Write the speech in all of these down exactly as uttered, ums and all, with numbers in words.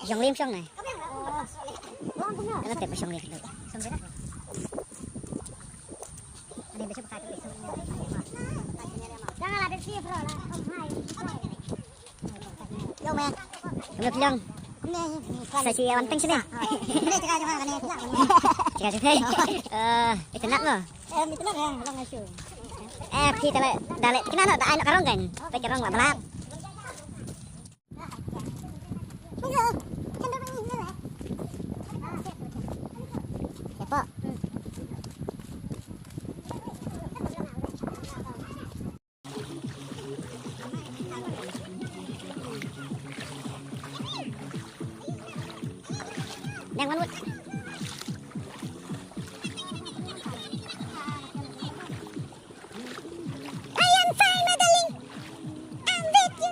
Jong lim shong ne. Ano te shong lim. Ano te shong lim. Yo, man. Ano te shong? Sa si wan teng sini. Cakap sini. Eh, itu nak mo. Eh, phi tale, dale, kena nak, dah anak karong kan? Pakai karong lah, belak. Yang manut. I am fine, my darling. I'm with you.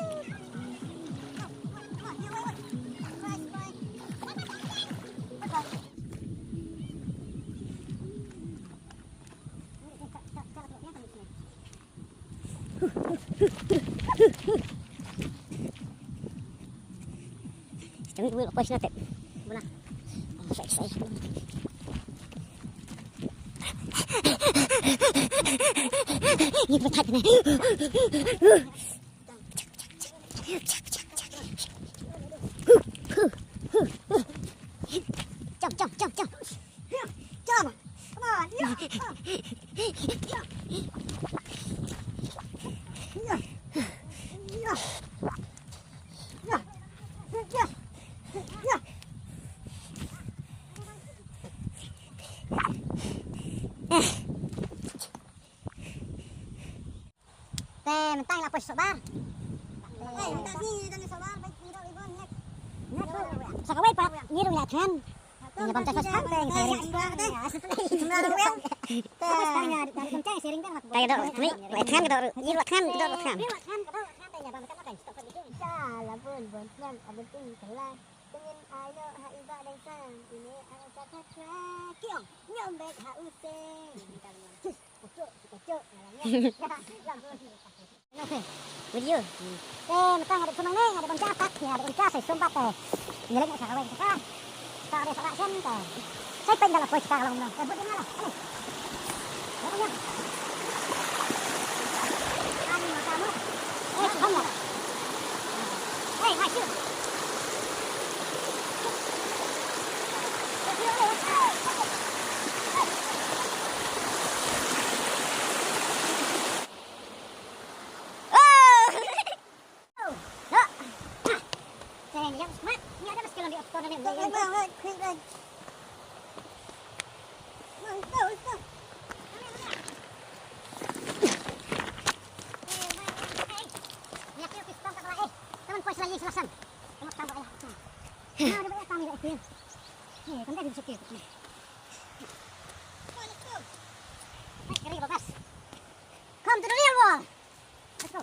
Stung wul ko sna tek. Bula. Sai sai. Ni patat na. Jump, jump, jump, jump. Jump. Come on. Yeah. Yeah. Yeah. Yeah. Yeah. Yeah. Te mynta ngi la poi sohbar. Te mynta ngi dang sohbar, bai ngi dang ibon ngi. Sa kawei pat ngi rung ïa khan. Ngi bam tas pas pat te ngi sa ring. Te ngi dang khan ka dok ngi ïa khan ka dok ngi ïa khan ka dok khan. Sa la bun bun khan ka dok kylla. Tengin ayo ha iba dang san ini ayo sa ka kra kiong nyom bet ha useng. Video. Te mynta nga dei kumne nga dei bang japat nga dei bang jasai sumbat te. Nyelek nga sa kawei ka. Sa dei sa sen te. Sai pen da la poi ka long no. Te bud nga la. Ani ma kamu. Eh, sumbat. Eh, masuk. Come to the real world. Let's go.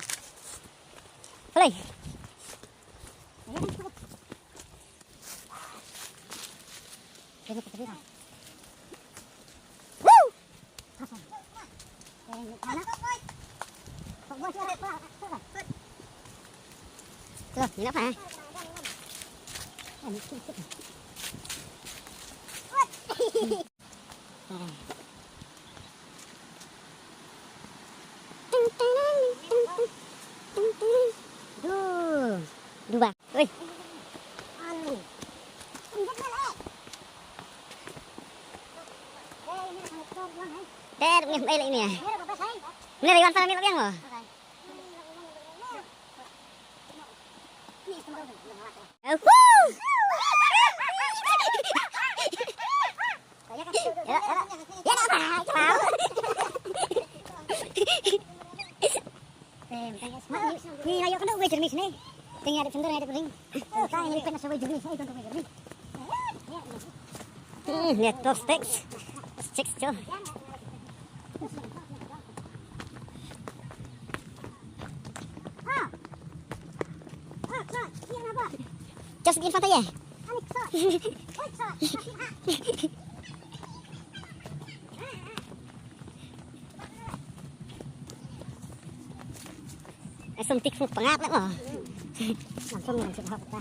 Play. Duh. Duh ba. Oi. Ter ngim ai lai ni. Ni lai wan sa ni lai mo. Ni net sticks. Sticks tu. Just in front of you. Ai, sum tik fu pangap le mo. Langsung, langsung hap ta.